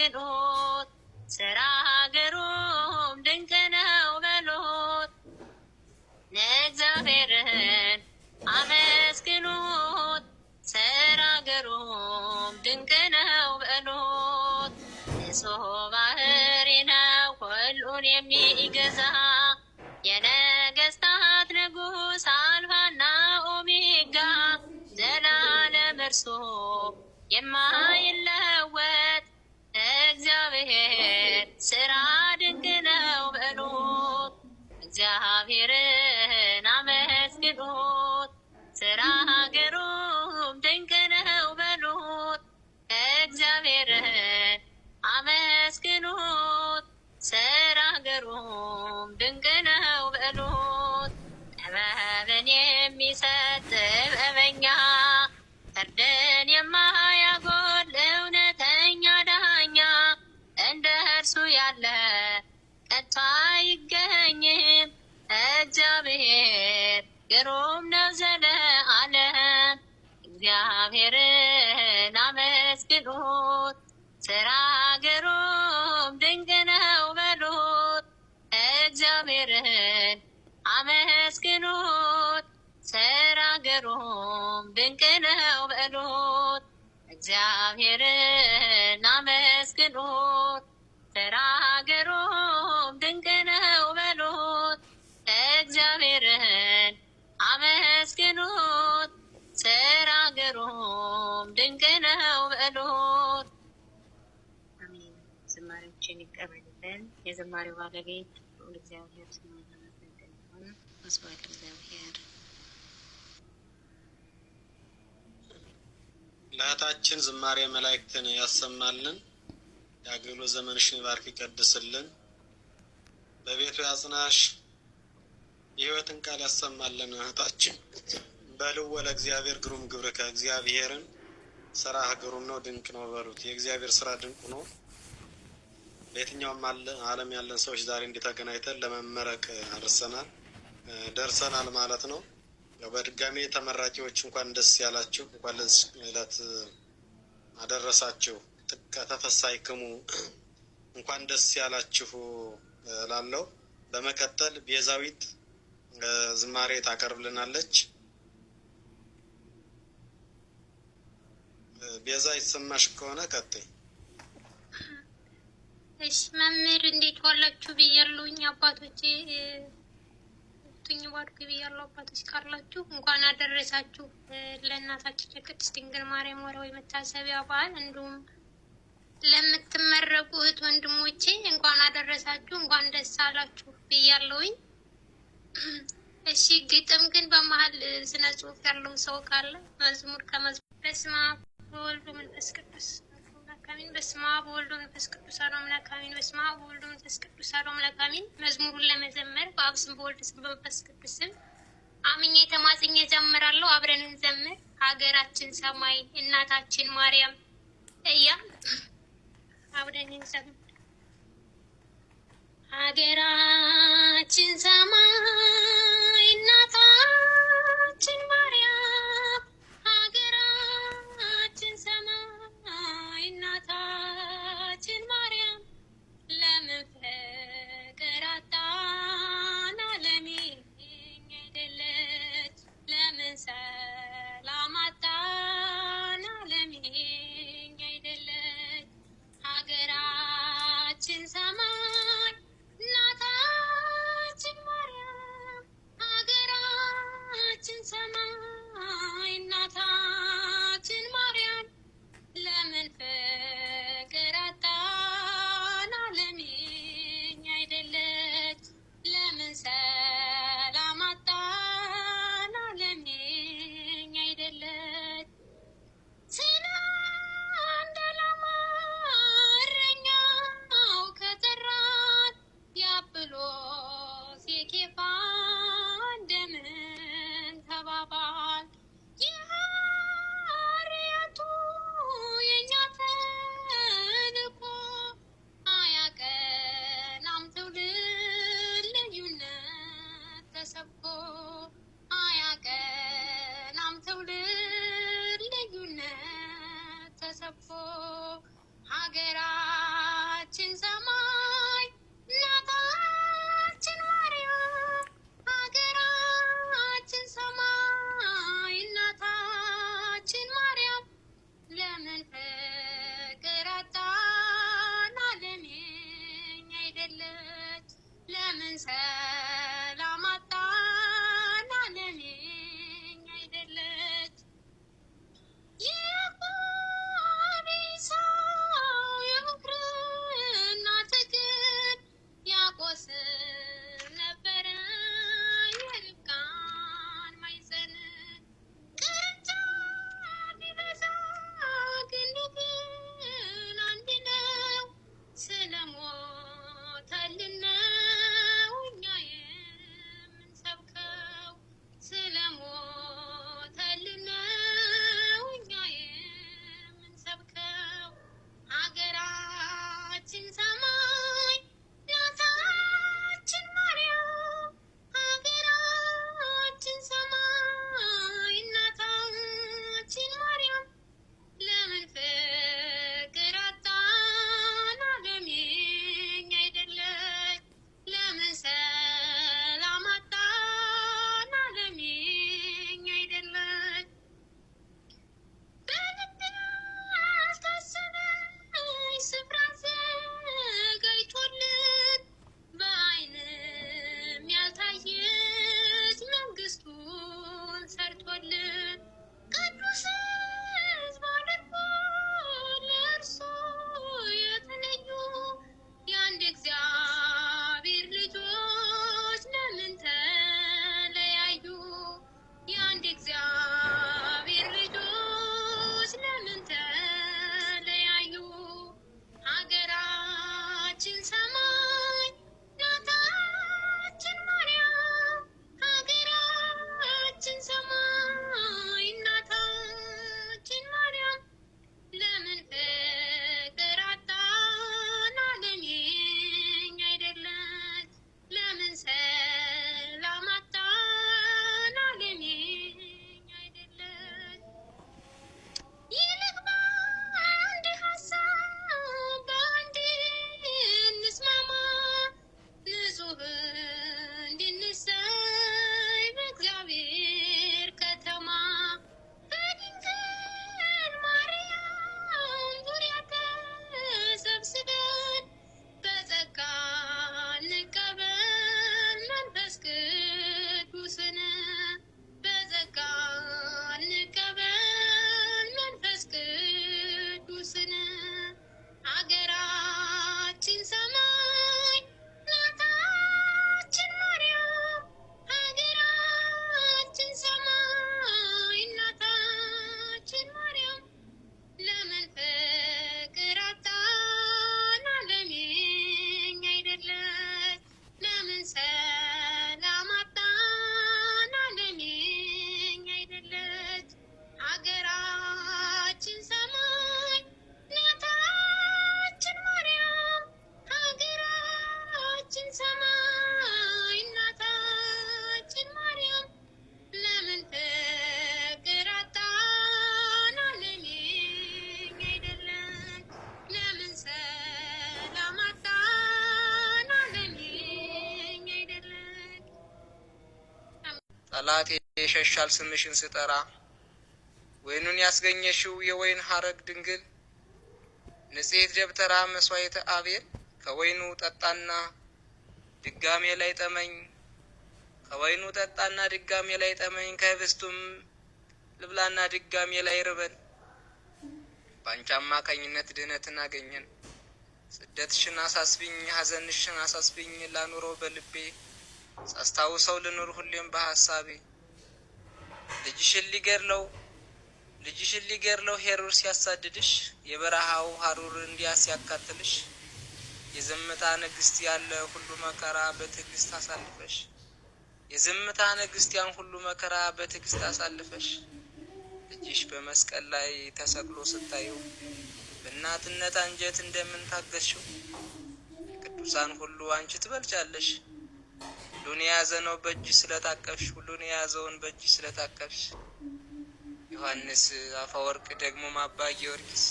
አመስግኑት፣ ስራ ግሩም ድንቅ ነው በሉት። እግዚአብሔርን አመስግኑት፣ ስራ ግሩም ድንቅ ነው በሉት። ንጹሕ ባህሪ ነው ሁሉን የሚገዛ፣ የነገስታት ንጉሥ አልፋና ኦሜጋ፣ ዘላለም እርሱ የማይለወጥ እግዚአብሔር ስራ ድንቅ ነው በሉት። እግዚአብሔርን አመስግኑት፣ ስራ ግሩም ድንቅ ነው በሉት። እግዚአብሔርን አመስግኑት፣ ስራ ግሩም ድንቅ ነው በሉት። ጥበብን የሚሰጥ ጥበበኛ፣ ፍርድን የማያጎድል እውነተኛ ዳኛ፣ እንደ እርሱ ያለ ከቶ አይገኝም። እግዚአብሔር ግሩም ነው ዘለዓለም። እግዚአብሔርን አመስግኑት፣ ስራ ግሩም ድንቅ ነው በሉት። እግዚአብሔርን አመስግኑት፣ ስራ ግሩም ድንቅ ነው በሉት። እግዚአብሔርን አመስግኑት፣ ስራ ግሩም ድንቅ ነው በሉት። እግዚአብሔርን አመስግኑት፣ ስራ ግሩም ድንቅ ነው በሉት። አሜን። ዝማሬዎችን ይቀበልልን። የዝማሬው ባለቤት ልዑል እግዚአብሔር ስሙ የተመሰገነ ይሁን። ወስብሐት ለእግዚአብሔር። ለእህታችን ዝማሬ መላእክትን ያሰማልን፣ የአገልግሎት ዘመንሽን ይባርክ ይቀድስልን፣ በቤቱ ያጽናሽ፣ የሕይወትን ቃል ያሰማልን። እህታችን በልዎ ለእግዚአብሔር ግሩም ግብርከ፣ እግዚአብሔርን ስራህ ግሩም ነው ድንቅ ነው በሉት። የእግዚአብሔር ስራ ድንቅ ነው። በየትኛውም ዓለም ያለን ሰዎች ዛሬ እንዲህ ተገናኝተን ለመመረቅ አድርሰናል ደርሰናል ማለት ነው። ያው በድጋሚ ተመራቂዎች እንኳን ደስ ያላችሁ፣ እንኳን ለዚህ ዕለት አደረሳችሁ። ጥቀ ተፈሳይክሙ እንኳን ደስ ያላችሁ እላለሁ። በመቀጠል ቤዛዊት ዝማሬ ታቀርብልናለች። ቤዛ ይሰማሽ ከሆነ ቀጥይ። እሺ መምህር እንዴት ዋላችሁ ብያለሁኝ። አባቶቼ ቱኝ ባርኩ ብያለሁ። አባቶች ካላችሁ እንኳን አደረሳችሁ ለእናታችን ለቅድስት ድንግል ማርያም ወርሃዊ መታሰቢያ በዓል፣ እንዲሁም ለምትመረቁ እህት ወንድሞቼ እንኳን አደረሳችሁ፣ እንኳን ደስ አላችሁ ብያለሁኝ። እሺ ግጥም ግን በመሀል ስነ ጽሁፍ ያለው ሰው ካለ መዝሙር ከመዝሙር። በስመ አብ ወወልድ ወመንፈስ ቅዱስ አሜን። በስመ አብ ወወልድ ወመንፈስ ቅዱስ አሐዱ አምላክ አሜን። በስመ አብ ወወልድ ወመንፈስ ቅዱስ አሐዱ አምላክ አሜን። መዝሙሩን ለመዘመር በአብ ስም በወልድ ስም በመንፈስ ቅዱስ ስም አምኜ ተማጽኜ እዘምራለሁ። አብረን እንዘምር። ሀገራችን ሰማይ እናታችን ማርያም እያ አብረን እንዘምር። ሀገራችን ሰማይ እናታችን ማርያም፣ ሀገራችን ሰማይ እናታችን ማርያም፣ ለምን ፍቅር አጣን ዓለም የኛ አይደለች? ለምን ሰላም አጣን ዓለም የኛ አይደለች? ሀገራችን ሰማይ እናታችን ማርያም፣ ሀገራችን ሰማይ እናታችን ማርያም፣ ለምን ፍቅር አጣን ዓለም የኛ አይደለች? ለምን ሰላም አጣን ዓለም የኛ አይደለች? ስለ አንድ ዓላማ እረኛው ከጠራን፣ የአጵሎስ የኬፋን እንደምን ተባባል? የሐዋርያቱ የእኛ ተልእኮ አያቀናም ትውልድ ልዩነት ተሰብኮ፣ አያቀናም ትውልድ ልዩነት ተሰብኮ። ሀገራችን ሀገራችን ሰማይ እናታችን ማርያም፣ ሀገራችን ሰማይ እናታችን ማርያም፣ ለምን ፍቅር አጣን ዓለም የኛ አይደለች? ለምን ሰላም አጣን ዓለም የኛ አይደለች? ያዕቆብ ኤሳው የምክርና ትግል ያቆስል ነበረ የርብቃን ማኅፀን። ቅርንጫፍ ቢበዛ ግንዱ ግን አንድ ነው። ስለሞተልን ነው እኛ የምንሰብከው። ስለሞተልን ነው እኛ የምንሰብከው። ሀገራችን ሰማይ እናታችን ማርያም፣ ሀገራችን ሰማይ እናታችን ማርያም፣ ለምን ፍቅር አጣን ዓለም የኛ አይደለች? ለምን ሰላም አጣን ዓለም የኛ አይደለች? በልብ ያልታሰበች ስፍራ አዘጋጅቶልን በዓይንም ያልታየች መንግስቱን ሰርቶልን ቅዱስ ሕዝብ አድርጎ ለእርሱ የተለዩ የአንድ እግዚአብሔር ልጆች ለምን ተለያዩ? የአንድ እግዚአብሔር ልጆች ለምን ተለያዩ? ሀገራችን ሰማይ እናታችን ማርያም፣ ሀገራችን ሰማይ እናታችን ማርያም፣ ለምን ፍቅር አጣን ዓለም የኛ አይደለች? ለምን ሰላም አጣን ዓለም የኛ አይደለች? ይልቅ በአንድ ሀሳብ በአንድ እንስማማ፣ ንጹሕ እንድንሰይ በእግዚአብሔር ከተማ። በድንግል ማርያም ዙሪያ ተሰብስበን በጸጋ እንቀበል መንፈስ ቅዱስን፣ በጸጋ እንቀበል መንፈስ ቅዱስን። ሀገራችን ሰማይ እናታችን ማርያም፣ ሀገራችን ሰማይ እናታችን ማርያም፣ ለምን ፍቅር አጣን ዓለም የኛ አይደለች? ለምን ሰላም አጣን ዓለም የኛ አይደለች? ሀገራችን ሰማይ እናታችን ማርያም፣ ሀገራችን ሰማይ እናታችን ማርያም፣ ለምን ፍቅር አጣን ዓለም የኛ አይደለች? ለምን ሰላም አጣን ዓለም የኛ አይደለች? ጠላቴ ይሸሻል ስምሽን ስጠራ። ወይኑን ያስገኘሽው የወይን ሐረግ ድንግል ንጽሕት ደብተራ መስዋዕተ አቤል፣ ከወይኑ ጠጣና ድጋሜ ላይ ጠመኝ፣ ከወይኑ ጠጣና ድጋሜ ላይ ጠመኝ፣ ከህብስቱም ልብላና ድጋሜ ላይ ርበን። በአንቺ አማካኝነት ድህነትን አገኘን። ስደትሽን አሳስቢኝ፣ ሐዘንሽን አሳስቢኝ፣ ላኑረው በልቤ፣ ሳስታውሰው ልኑር ሁሌም በሐሳቤ። ልጅሽን ሊገድለው ሄሮድስ ሲያሳድድሽ፣ የበረሃው ሀሩር እንዲያ ሲያቃጥልሽ፣ የዝምታ ንግስት ያለ ሁሉ መከራ በትዕግስት አሳልፈሽ፣ የዝምታ ንግስት ያን ሁሉ መከራ በትዕግስት አሳልፈሽ፣ ልጅሽ በመስቀል ላይ ተሰቅሎ ስታዩ በእናትነት አንጀት እንደምን ታገስሽው? ከቅዱሳን ሁሉ አንቺ ትበልጫለሽ። ሁሉን የያዘ ነው በእጅ ስለታቀፍሽ፣ ሁሉን የያዘውን በእጅ ስለታቀፍሽ። ዮሐንስ አፈወርቅ ደግሞ አባ ጊዮርጊስ።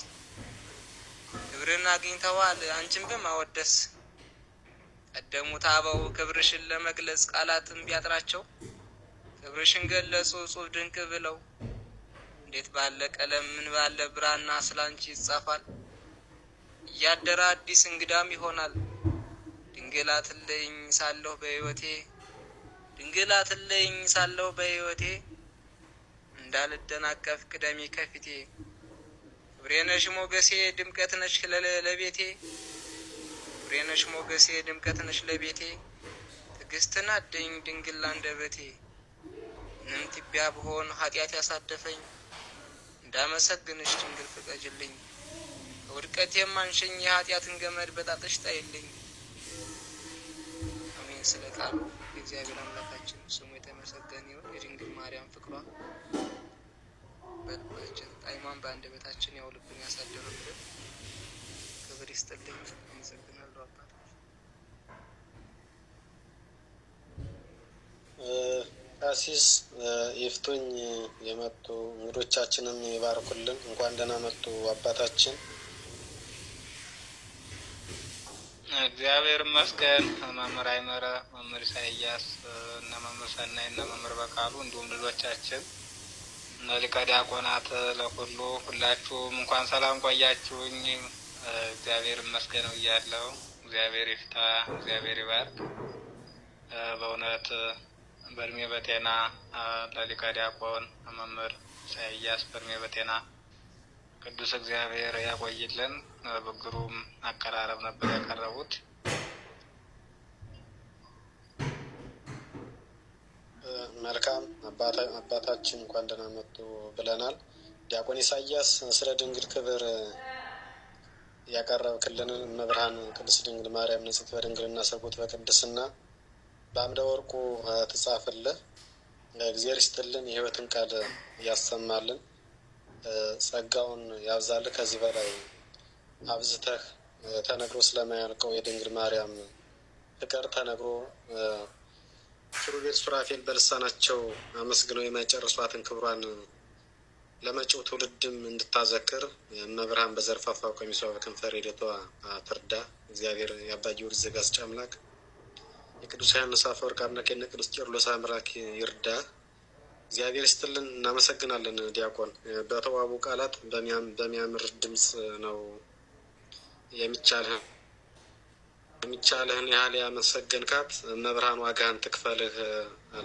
ክብርን አግኝተዋል አንቺን በማወደስ። ቀደሙት አበው ክብርሽን ለመግለጽ ቃላትን ቢያጥራቸው ክብርሽን ገለጹ እጹብ ድንቅ ብለው። እንዴት ባለ ቀለም ምን ባለ ብራና ስላንቺ ይጻፋል፣ እያደረ አዲስ እንግዳም ይሆናል። ድንግል አትለይኝ ሳለሁ በሕይወቴ፣ ድንግል አትለይኝ ሳለሁ በሕይወቴ፣ እንዳልደናቀፍ ቅደሚ ከፊቴ። ክብሬ ነሽ ሞገሴ ድምቀት ነሽ ለቤቴ፣ ክብሬ ነሽ ሞገሴ ድምቀት ነሽ ለቤቴ፣ ትዕግስትን አድኝ ድንግል ላንደበቴ። ምንም ትቢያ ብሆን ኃጢአት ያሳደፈኝ፣ እንዳመሰግንሽ ድንግል ፍቀጅልኝ። ከውድቀት የማንሸኝ የኃጢአትን ገመድ በጣጥሽ ጣይልኝ። አሜን። ስለ ቃሉ የእግዚአብሔር አምላካችን ስሙ የተመሰገነ ይሁን። የድንግል ማርያም ፍቅሯ በልባችን ጣዕሟን በአንደበታችን ያውልብን ያሳድርብን። ክብር ይስጥልኝ። አመሰግናለሁ አባት። ቀሲስ ይፍቱኝ የመጡ እንግዶቻችንም ይባርኩልን። እንኳን ደህና መጡ አባታችን። እግዚአብሔር ይመስገን። መምህር አይመረ፣ መምህር ኢሳያስ እነ መምህር ሰናይ እነ መምህር በቃሉ እንዲሁም ልጆቻችን እነ ሊቀ ዲያቆናት ለኩሉ ሁላችሁም እንኳን ሰላም ቆያችሁኝ። እግዚአብሔር ይመስገን እያለሁ እግዚአብሔር ይፍታ፣ እግዚአብሔር ይባርክ። በእውነት በእድሜ በጤና ለሊቀ ዲያቆን መምህር ኢሳያስ በእድሜ በጤና ቅዱስ እግዚአብሔር ያቆይልን። በግሩም አቀራረብ ነበር ያቀረቡት። መልካም አባታችን እንኳን ደህና መጡ ብለናል። ዲያቆን ኢሳያስ ስለ ድንግል ክብር ያቀረብክልንን እመብርሃን ቅድስት ድንግል ማርያም ንጽሕት በድንግልና ስርጉት በቅድስና በአምደ ወርቁ ትጻፍልህ። እግዚአብሔር ይስጥልን፣ የሕይወትን ቃል ያሰማልን፣ ጸጋውን ያብዛልህ። ከዚህ በላይ አብዝተህ ተነግሮ ስለማያልቀው የድንግል ማርያም ፍቅር ተነግሮ ኪሩቤል ሱራፌል በልሳናቸው አመስግነው የማይጨርሷትን ክብሯን ለመጪው ትውልድም እንድታዘክር እመብርሃን በዘርፋፋው ቀሚሷ በከንፈር ረድኤቷ ትርዳ። እግዚአብሔር የአባ ጊዮርጊስ ዘጋስጫ አምላክ የቅዱስ ዮሐንስ አፈወርቅ አምላክ የነ ቅዱስ ቄርሎስ አምላክ ይርዳ። እግዚአብሔር ይስጥልን። እናመሰግናለን ዲያቆን። በተዋቡ ቃላት በሚያምር ድምፅ ነው የሚቻልህን ያህል ያመሰገንካት። እመብርሃን ዋጋህን ትክፈልህ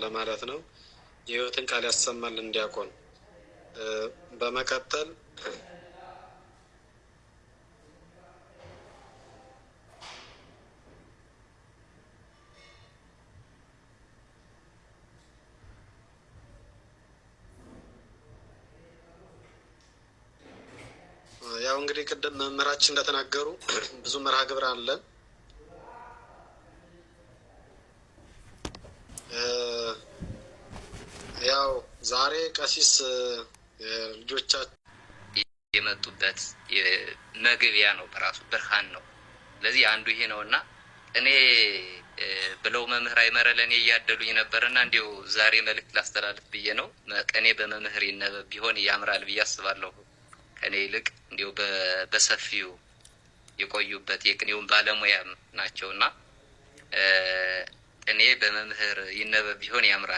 ለማለት ነው። የሕይወትን ቃል ያሰማልን ዲያቆን። በመቀጠል ያው እንግዲህ ቅድም መምህራችን እንደተናገሩ ብዙ መርሃ ግብር አለ። ያው ዛሬ ቀሲስ ልጆቻችን የመጡበት መግቢያ ነው፣ በራሱ ብርሃን ነው። ስለዚህ አንዱ ይሄ ነው እና እኔ ብለው መምህር አይመረ ለእኔ እያደሉኝ ነበርና እንዲሁ ዛሬ መልእክት ላስተላልፍ ብዬ ነው። ቅኔ በመምህር ይነበብ ቢሆን ያምራል ብዬ አስባለሁ። ከእኔ ይልቅ እንዲሁ በሰፊው የቆዩበት የቅኔውን ባለሙያም ናቸውና ቅኔ በመምህር ይነበብ ቢሆን ያምራል።